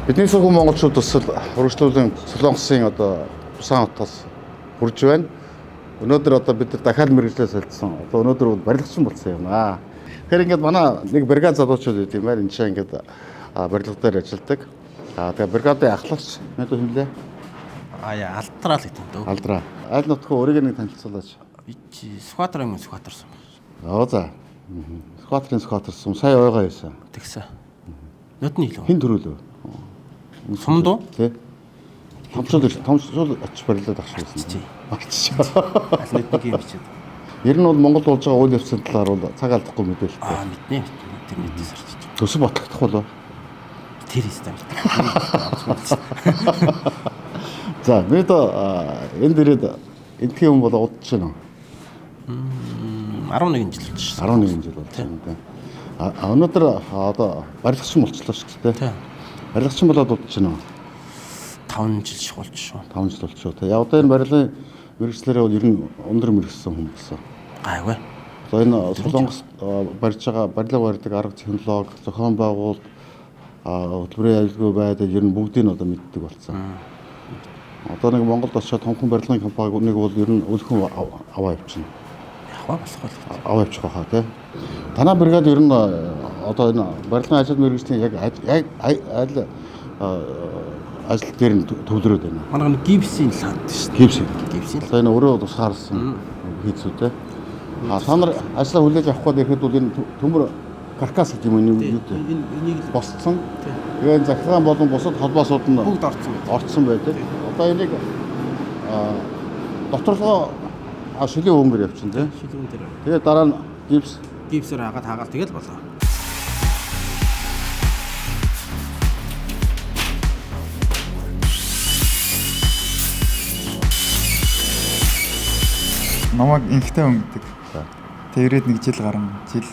Бидний сүхэн монголчууд төсөл үргэлжлүүлэн Солонгосын одоо Пусан хотоос хүрж байна. Өнөөдөр одоо бид нар дахиад мэргэжлээ солилцсон. Одоо өнөөдөр бол барилгачин болсон юм аа. Тэгэхээр ингээд манай нэг бригад залуучууд байт юм байна. Энд чинь ингээд барилга дээр ажилладаг. Аа тэгээ бригадын ахлагч мэдүү хэмлээ. Аа яа, алдраал гэдэг юм дөө. Алдраа. Аль нутгийн өөрийг нэг танилцуулаач. Би чи Сүхбаатар юм Сүхбаатарсан. Оо за. Сүхбаатарын Сүхбаатарсан. Сая ойгоо байсан. Тэгсэн. Нодны хилүү. Хэн төрүүлв? Сумдуу? Тэ. Томчууд томчууд очиж барилаад ах шиг байсан. Чи. Багч. Аль нодны юм бичээд. Ер нь бол Монголд болж байгаа үйл явцын талаар бол цаг алдахгүй мэдээлэлтэй. Аа мэднэ мэднэ. Тэр мэдээс арчиж. Төсөв ботлогдох болов. Тэр юм мэднэ. За, бид энд ирээд энтхийн хүн болоо удаж байна уу? 11 жил болж шээ. 11 жил болж байна тийм. А өнөөдөр одоо барилгачин болчлоо шүү дээ. Тий. Барилгачин болоод удаж байна уу? 5 жил шиг болж шүү. 5 жил болчихоо тий. Яг одоо энэ барилгын мэргэжлээрээ бол ер нь өндөр мэргэжсэн хүн болсон. Гайгүй. Одоо энэ Солонгос барьж байгаа барилга барьдаг арга технологи, зохион байгуулалт, хөтөлбөрийн аюулгүй байдал ер нь бүгдийг нь одоо мэддэг болсон. Одоо нэг Монголд очиод томхон барилгын компани нэг бол ер нь өлхөн аваа явчихна. Яваа болох бол. Аваа явчих байхаа тий. Танай бригад ер нь одоо энэ барилгын ажил мэргэжлийн яг яг аль ажил дээр нь төвлөрөөд байна. Манай нэг гипсийн ланд шүү дээ. Гипс. Гипсийн. Одоо энэ өөрөө тусгаарсан хийцүү те. А та нар ажлаа хүлээж авах гээд ирэхэд бол энэ төмөр каркас гэдэг юм уу юу гэдэг Энэ энийг л босцсон. Тэгээ захиргаан болон бусад холбоосууд нь бүгд орцсон байдаг. орцсон байдаг. Одоо энийг доторлогоо шилийн хөнгөр явчихна тий. Шилүүн дээр. Тэгээ дараа нь гипс Гипсээр хагаад хагаал тэгэл болоо. Намайг инхтэй хүн гэдэг. Тэг ирээд нэг жил гарan жил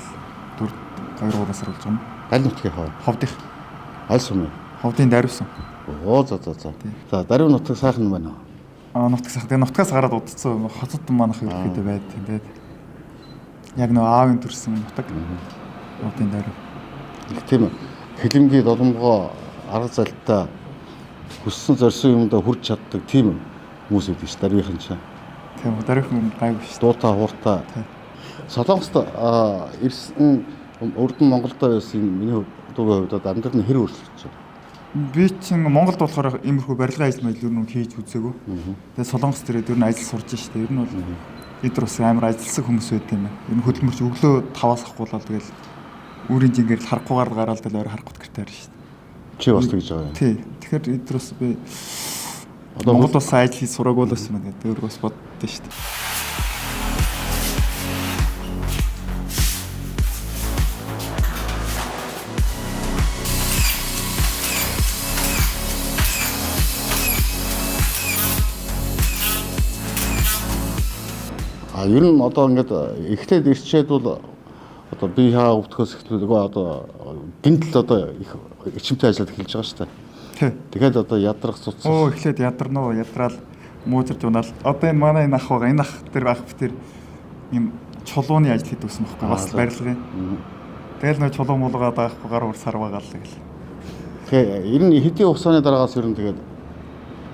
4 2 3 сар болж байгаа юм. аль нутгийн хав? Ховдих. Аль сум юм? Ховдын даривсан. Оо за за за. За даруй нутаг сайхан байна уу? Аа нутаг сайхан. Тэгээ нутгаас гараад удцсан. Хотод манах ерөөхдөө байд тийм тэгээд. Яг нөө аавын төрсэн нутаг. Ховдын дарив. Их тийм хилэмгийн доломгоо арга залтаа хүссэн зорьсон юмдаа хүрч чаддаг тийм хүмүүс байдаг ш даруйхан чинь. Тийм даривхан гайгүй шүү. Дуута хуурта. Солонгост ирсэн урд нь Монголд байсан миний дуугийн хувьд амьдрал нь хэр өөрчлөгдөж байна? Би чинь Монголд болохоор иймэрхүү барилгын ажил мэл ер нь хийж үзээгүй. Тэгээ Солонгос дээрээ ер нь ажил сурж штэ. Ер нь бол эдгээр бас амар ажилласан хүмүүс байд юм байна. Ер нь хөдөлмөрч өглөө 5-аас авахгуйлал тэгэл үүрийн жингээр л харахгүйгээр гараал тэгэл ойр харахгүй гэртээ харна штэ. Чи бас тэгж байгаа юм. Тий. Тэгэхээр эдгээр бас би Одоо Монгол бас ажил хийж сураагүй л байсан юм гэдэг өөр бас боддоо штэ. А ер нь одоо ингээд эхлээд ирчээд бол одоо бие хаа өвдөхөөс эхлээд үгүй одоо гинтл одоо их эрчимтэй ажиллаад эхэлж байгаа шүү дээ. Тий. Тэгэхээр одоо ядрах цуцсах. Оо эхлээд ядарна уу ядраал муужирч унаал. Одоо энэ манай энэ ах байгаа. Энэ ах тэр ах би тэр юм чулууны ажил хийдэг гэсэн байхгүй бас барилгын. Тэгэл нөө чулуу муулгаад байхгүй гар ур сар байгаа л тэгэл. Тэгэхээр ер нь хэдийн хугацааны дараагаас ер нь тэгээд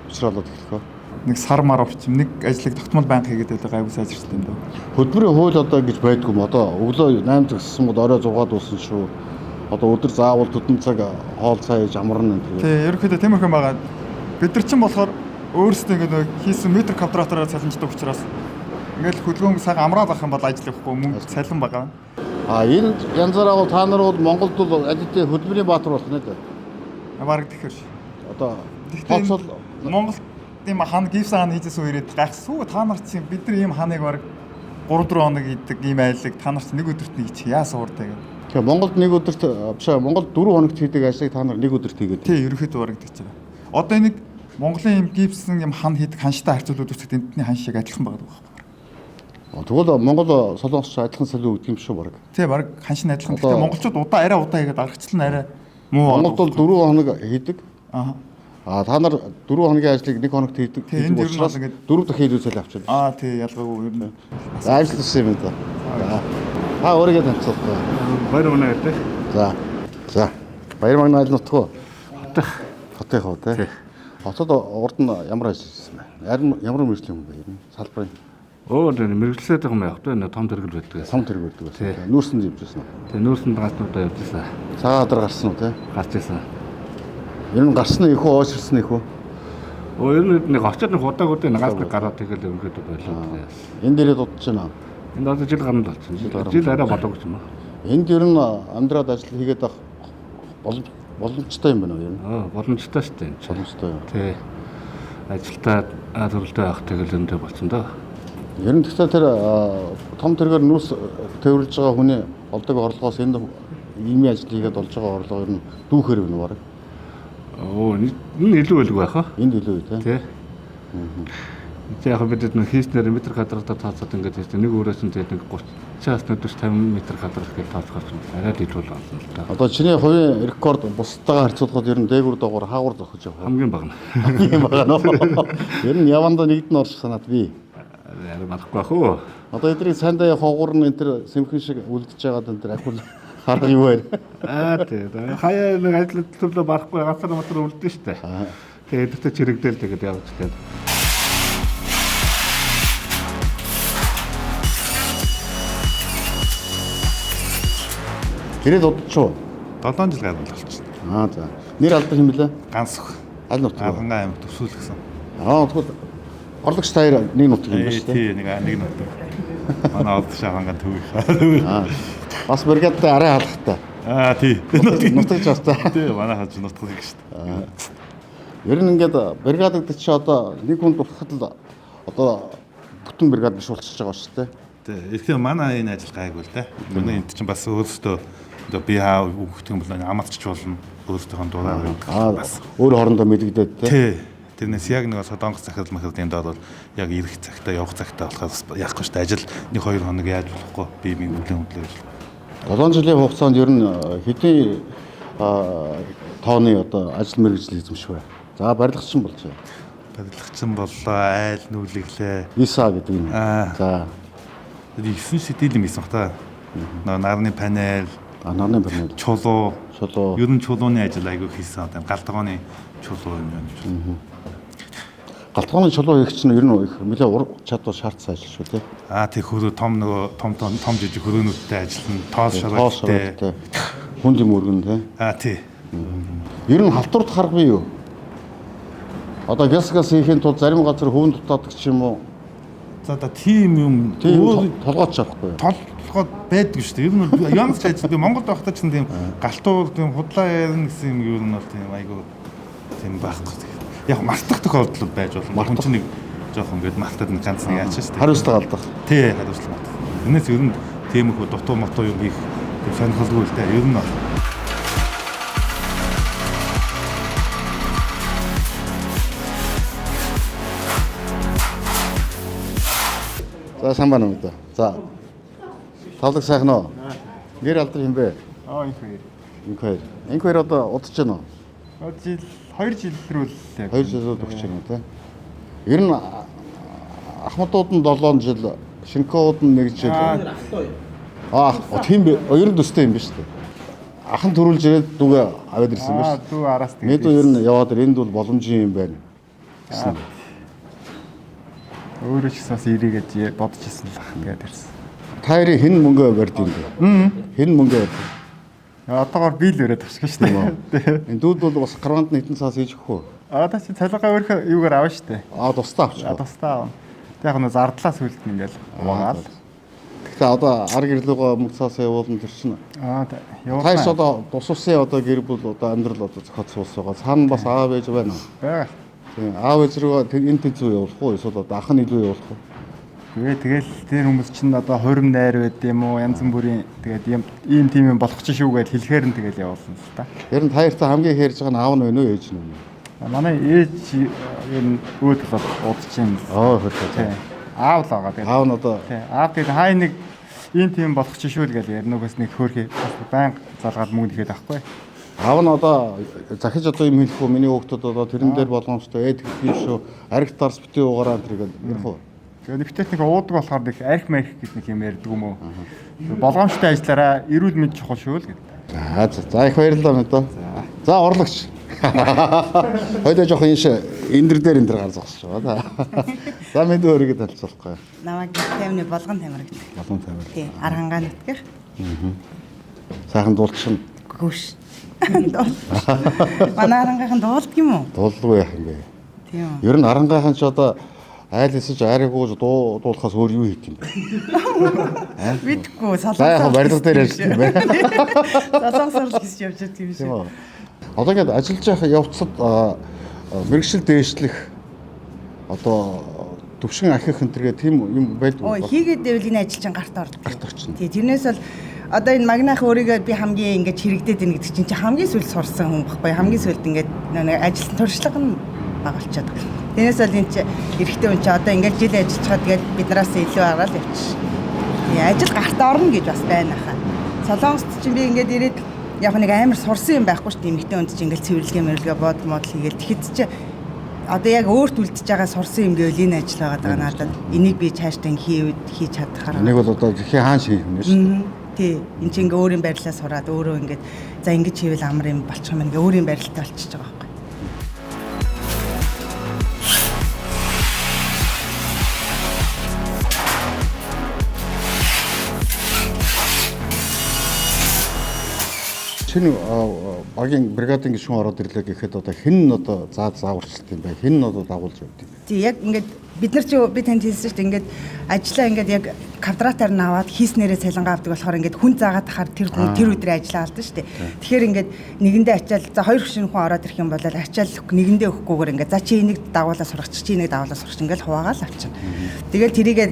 учраалаад эхлэх үү? Нэг сар мар орчим нэг ажлыг тогтмол байнга хийгээд байлаа гайгүй сайжирч юм дөө. Хөдөлмөрийн хууль одоо ингэж байдгүй юм. Одоо өглөө 8 цагссан бол орой 6 дуусна шүү. Одоо өдөр заавал төдөн цаг хоол цай хийж амарна энэ. Тий, ерөнхийдөө тиймэрхүү байгаа. Бид нар чинь болохоор өөрсдөө ингэ нөө хийсэн метр квадратаараа цалинждаг учраас ингээл хөдөлгөөн сайхан амраад авах юм бол ажил явахгүй мөнгө цалин байгаа. А энэ янзаараа бол та нар бол Монголд бол аль хэдийн хөдөлмөрийн баатар болох нэ. Бараг тэгэхээр. Одоо Гэхдээ тооцоол Монгол ийм хан гипс хан хийжсэн үерээд гайхсан. Та нар чинь бид нар ийм ханыг бараг 3 4 хоног хийдэг ийм айлыг та нар чинь нэг өдөрт нэг чи яасан урдаа гэдэг. Тэгэхээр Монголд нэг өдөрт биш ээ, Монголд 4 хоногт хийдэг ажлыг та нар нэг өдөрт хийгээд. Тий, ерөнхийдөө бараг тэгж байгаа. Одоо энэ нэг Монголын ийм гипсэн юм хан хийдэг ханштай харьцуулаад үзэхэд эндний хан шиг адилхан байгаа байхгүй. Тэгвэл Монгол Солонгос адилхан салиу өгдөг юм шүү бараг. Тий, бараг ханш нь адилхан. Одоо- Гэхдээ монголчууд удаа арай удаа хийгээд аргачлал нь арай муу Монголд бол 4 хоног хийдэг. Аа. А та нар 4 хоногийн ажлыг 1 хоногт хийдэг. Тий, энд ер нь бол ингээд 4 дахин илүү цалин авчихна. Аа тий, ялгаагүй ер нь. За ажилласан юм да. За. Та өөрийгөө танилцуулах. Баяр мөн гэдэг. За. За. Баяр магна аль нутг уу? Хотох. Хотын хав тий. Хотод урд нь ямар ажил хийсэн бэ? Ямар мэргэжлийн хүн бэ? Ер нь салбарын Өөр нэг мэргэжлээд байгаа юм явах та нэг том тэргэл байдаг. том тэрэг байдаг байсан. Нүүрсэнд явж байсан уу? Тэгээ нүүрсэнд гаснуудаа явж байсан. Цагаан адар гарсан уу тий? Гарч ирсэн. Ер нь гарсан нь их үү, ооширсан их үү? Өө ер нь нэг очиод нэг удааг удаа нэг гац нэг гараад тэгэл ерөнхийдөө болоо. Энд дээрээ дуудаж байна. Энд одоо жил гарна л болсон. Жил арай болоогүй юм аа. Энд ер нь амьдраад ажил хийгээд байх боломжтой юм байна уу ер нь? Аа боломжтой шүү дээ энэ чинь. Боломжтой юм. Тий. Ажилдаа төрөлдөө авах тэгэл өндөр болсон доо. Ер нь гэхдээ тэр том тэргээр нүүрс тээвэрлж байгаа хүний олдог орлогоос энд иймийн ажил хийгээд олж байгаа орлого ер нь дүүхээр байна уу бараг? Оо энэ илүү байлгүй байх аа. Энд илүү үү те? Тий. Тэг яг бид нэг хийснээр метр квадратаар тооцоод ингээд хийсэн. Нэг өрөөс нь тэгээд нэг 30-аас 40 50 метр квадрат гэж тооцохоор ч арай л илүү л болно л доо. Одоо чиний хувийн рекорд бусдаагаа харьцуулахад ер нь дээгүүр доогуур хаагур зохиж явах. Хамгийн бага нь. Юм байгаа нөө. Ер нь явандаа нэгд нь орчих санаад би. Арай барахгүй бах уу. Одоо эдрийг сайндаа явах хогуур нь энэ төр сэмхэн шиг үлдэж байгаад энэ төр ахиул харга юу вэ? Аа тий. Хаяа нэг ажил төлөө барахгүй ганцаар матар үлдэн штэ. Тэгээд эдгтээ чирэгдээл тэгээд явж тэгээд. Гэрээд удчих уу? 7 жил гаруй болчихсон. Аа за. Нэр алдар хэм бэлээ? Гансөх. Аль нутаг вэ? Авангаа аймаг төсөөлгсөн. Аа тэгвэл орлогч таяр нэг нутаг юм байна шүү дээ. Тий, нэг нутаг. Манай олдч авангаа төвийнх. Аа. Бас бригадтай арай халахтай. Аа тий. Нутагч бас та. Тий, манай хаж нутаг шүү дээ. Ер нь ингээд бригад гэдэг чи одоо нэг хүн дурхахад л одоо бүтэн бригад биш болчихж байгаа шүү дээ. Тий. Тэгэхээр манай энэ ажил гайгүй л дээ. Манай энд чинь бас өөрөөсөө одоо би хаа өгөх юм бол амарчч болно. Өөрсдийнхөө дураар Аа бас. өөр хоорондоо мэдэгдээд тий. Тий. Тэрнээс яг нэг Солонгос захирал махирдын доор бол яг ирэх цагтаа явах цагтаа болохоор бас яахгүй шүү дээ. Ажил 1 2 хоног яаж болохгүй. Би минь бүлээн хөдлөө ажил. 7 жилийн хугацаанд ер нь хэдийн тооны одоо ажил мэргэжил эзэмшвэ. За барилгачин болж байна. Барилгачин боллоо, айл нүүлэглээ. Виса гэдэг юм. Аа. За 9 шидэл юм исэн бах та. Нөгөө нарны панел, нарны панел, чулуу, чулуу. Ер нь чулууны ажил айгүй хийсэн. Одоо галтгооны чулуу юм юм. Галтгооны чулуу хийх чинь ер нь их нэлээ ур чадвар шаардсан ажил шүү дээ. Аа тэг хөрөө том нөгөө том том том жижиг хөрөөнүүдтэй ажиллана. Тоос Тоос шороотой. шороотой. Хүнд юм өргөн тий. Аа тий. Ер нь халтурд харах бий юу? Одоо гяс гяс хийхин тулд зарим газар хөвөн дутаадаг ч юм уу. За одоо тийм юм Тийм өөр толгойч чадахгүй. толгой байдаг шүү дээ. Ер нь бол ямар ч ажил би Монголд байхдаа ч тийм галтуур тийм худлаа ярина гэсэн юм ер нь бол тийм айгүй тийм байхгүй. Яг мартах тохиолдол байж болно. Хүн чинь нэг жоохон ингээд мартаад нэг ганц нэг яач шүү дээ. Хариуцлага алдах. Тий, хариуцлага мартах. Энэс ер нь тийм их дутуу мотуу юм хийх тийм сонирхолгүй л дээ. Ер нь бол За сайн байна уу да. За. Тавлаг сайхан уу? Нэр алдар хэм бэ? Аа инх хоёр. Инх хоёр. Инх хоёр одоо удаж байна уу? Жил 2 жил рүү л яг. 2 жил өгч байна уу те? Ер нь Ахмадууд нь 7 жил, Шинкоуд нь 1 жил. Аа, тийм бэ. Ер нь төстэй юм биш үү? Ахан төрүүлж ирээд дүүгээ аваад ирсэн ба Аа шүү. дүү араас тэгээд. Мэдүү ер нь яваад ир энд бол боломжийн юм байна. Гэсэн. Өөрөө ч гэсэн бас ирээгээд бодож ирсэн л ах тэгээд ирсэн. Та хоёрын хэн мөнгө барьд юм бэ? Хэн мөнгө барьд? Одоогоор би л өрөөд авчих шүү дээ. Энэ дүүд бол бас гарванд нь хэдэн цаас хийж өгөх үү? Аа та чи цалингаа өөрөө юугаар авна шүү дээ. Аа тусдаа авчих. Аа тусдаа авна. Тэг яг нөө зардлаа сүлд нь ингээл хуваагаал. Тэгэхээр одоо ар гэрлүүгөө мөнгө цаас явуулна тэр чинь. Аа явуулна. Тааш одоо тус усын одоо гэр бүл одоо амьдрал одоо зохиоц суус байгаа. Цаана бас аав ээж байна уу? Байгаа. Тийм аав ээж рүү энэ тэнцүү явуулах уу? Эсвэл одоо ах нь илүү явуулах уу? Тэгээ тэгэл тэр хүмүүс чинь одоо хурим найр байд юм уу янз бүрийн тэгээд юм ийм тийм юм болох ч шүү гэж хэлэхээр нь тэгэл явуулсан л та. Ер нь та хоёртай хамгийн их ярьж байгаа нь аав нь байна уу ээж нь вэ? Манай ээж ер нь өөд болоод удаж юм. Аа хөөрхөө. Тий. Аав л байгаа тэгээд. Аав нь одоо Тий. Аав тэгээд хай нэг ийм тийм болох ч шүү л гэж ярнугаас нэг хөөрхий бас байнга залгаад мөнгө нэхэд байхгүй. Аав нь одоо захиж одоо юм хэлэх үү? Миний хүүхдүүд одоо тэрэн дээр боломжтой ээд гэх юм шүү. Ариг дарс битгий уугаараа энэ гэж ярих уу? Тэгээ нэгтээс нэг уудаг болохоор нэг арх марх гэж нэг юм ярьдаг юм уу? Болгоомжтой ажиллаараа эрүүл мэнд чухал шүү л гэдэг. За за за их баярлалаа мэдээ. За орлогч. Хоёлаа жоох энэ ш эндэр дээр эндэр гар зогсож байгаа. За мэд өөрийгөө танилцуулахгүй. Намайг Таймны Болгон Тамир гэдэг. Болгон Тамир. Тий, Архангаа нутгийнх. Сайхан дуулчихна. Гүш. Дуул. Манай Архангаахан дуулдаг юм уу? Дуулгүй яах юм бэ? Тийм үү. Ер нь Архангаахан ч одоо айл эсэж айраагүй дуулахаас өөр юу хийх юм бэ? Мэдхгүй солонгос. За яг барилга дээр ажилласан юм байна. Солонгосоор л хийсэж явж байгаа юм шиг. Тийм үү. Одоо ингээд ажиллаж явах явцад мэргэжил дээшлэх одоо төвшин ахих энтергээ тийм юм байдгүй. Ой, хийгээд байвал энэ ажил чинь гарт ордог. Гарт орчихно. Тий, тэрнээс бол одоо энэ магнах өөрийгөө би хамгийн ингэж хэрэгдэд байна гэдэг чинь чи хамгийн сүүлд сурсан хүн байхгүй хамгийн сүүлд ингээд нэг ажилтан туршлага нь бага болчиход байгаа. Тэрнээс бол энэ чи эрэгтэй хүн чи одоо ингээд жил ажиллаж чад тэгээд биднээс илүү араал явчих. Тий, ажил гарт орно гэж бас байна хаа. Солонгост чинь би ингээд ирээд яг нэг амар сурсан юм байхгүй шүү дээ. Эмэгтэй хүнд чинь ингээд цэвэрлэгээ мэрэлгээ бод модл хийгээл тэгэхэд чи одоо яг өөрт үлдчихэж байгаа сурсан юм гэвэл энэ ажил байгаа даа надад. Энийг би цаашдаа хийвд хийж чадхаар. Энийг бол одоо хин хаан шиг юм шүү дээ. Тий. Энд чинь ингээ өөрийн байрлалаа сураад өөрөө ингээд за ингэж хийвэл амар юм болчих юм ингээ өөрийн байралтай болчихж байгаа байхгүй. Шинэ багийн бригадын гишүүн ороод ирлээ гэхэд одоо хэн нь одоо зааварчилт юм бэ? Хэн нь одоо дагуулж явд юм бэ? Тий, яг ингээд бид нар чи би танд хэлсэн шүү дээ ингээд ажлаа ингээд яг квадратаар нь аваад хийснээрээ цалингаа авдаг болохоор ингээд хүн заагаад тахаар тэр хүн тэр өдрийн ажлаа алдсан шүү дээ. Тэгэхээр ингээд нэгэндээ ачаал за хоёр хөшин хүн ороод ирэх юм бол ачаал нэгэндээ өгөхгүйгээр ингээд за чи энийг дагуулаа сургачих, чи энийг дагуулаа сургачих ингээд хуваагаал авчихна. Тэгэл тэрийгээ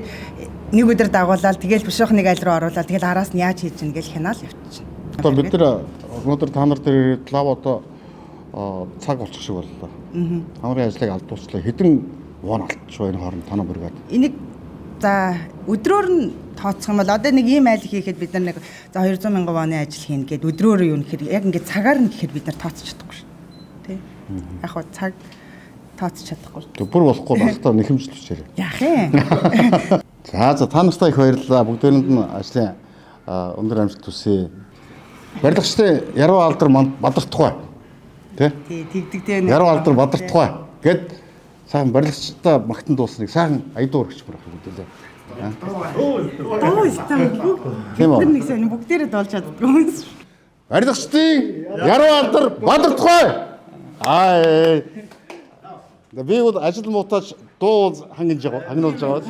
нэг өдөр дагуулаад тэгэл бушуух нэг айл руу оруулаад тэгэл араас нь яаж хийж ин гэл хянаал явчихна. Одоо бид нар өнөөдөр та нар дээр ирээд лав одоо цаг болчих шиг боллоо. Та нарын ажлыг алдуулчлаа. Хэдэн вон алдчих вэ энэ хооронд танай бригад? Энийг за өдрөөр нь тооцох юм бол одоо нэг ийм айл хийхэд бид нар нэг за 200 мянган воны ажил хийнэ гэд өдрөөр юу нэхэр яг ингээд цагаар нь гэхэд бид нар тооцож чадахгүй шүү. Тэ. Яг хоо цаг тооцож чадахгүй. Тэг бүр болохгүй багтаа нэхэмжил бичээрэй. Яах юм? За та нартай их баярлалаа. Бүгдээрэнд нь ажлын өндөр амжилт хүсье. Барилгачдын яруу алдар бадартугай. Тэ? Тий, тэгдэг тэ. Яруу алдар бадартугай гэд сайхан барилгачдаа магтан дуусныг сайхан аядуу өргөч мөрөх бүгдээ. Дуу истам бүгд. Тийм үү? Бид нэг сайн бүгдээрээ дуулж чаддгүй юм. Барилгачдын яруу алдар бадартугай. Аа. Би бол ажил муутаач дуу хангинж байгаа, хангинуулж байгаа.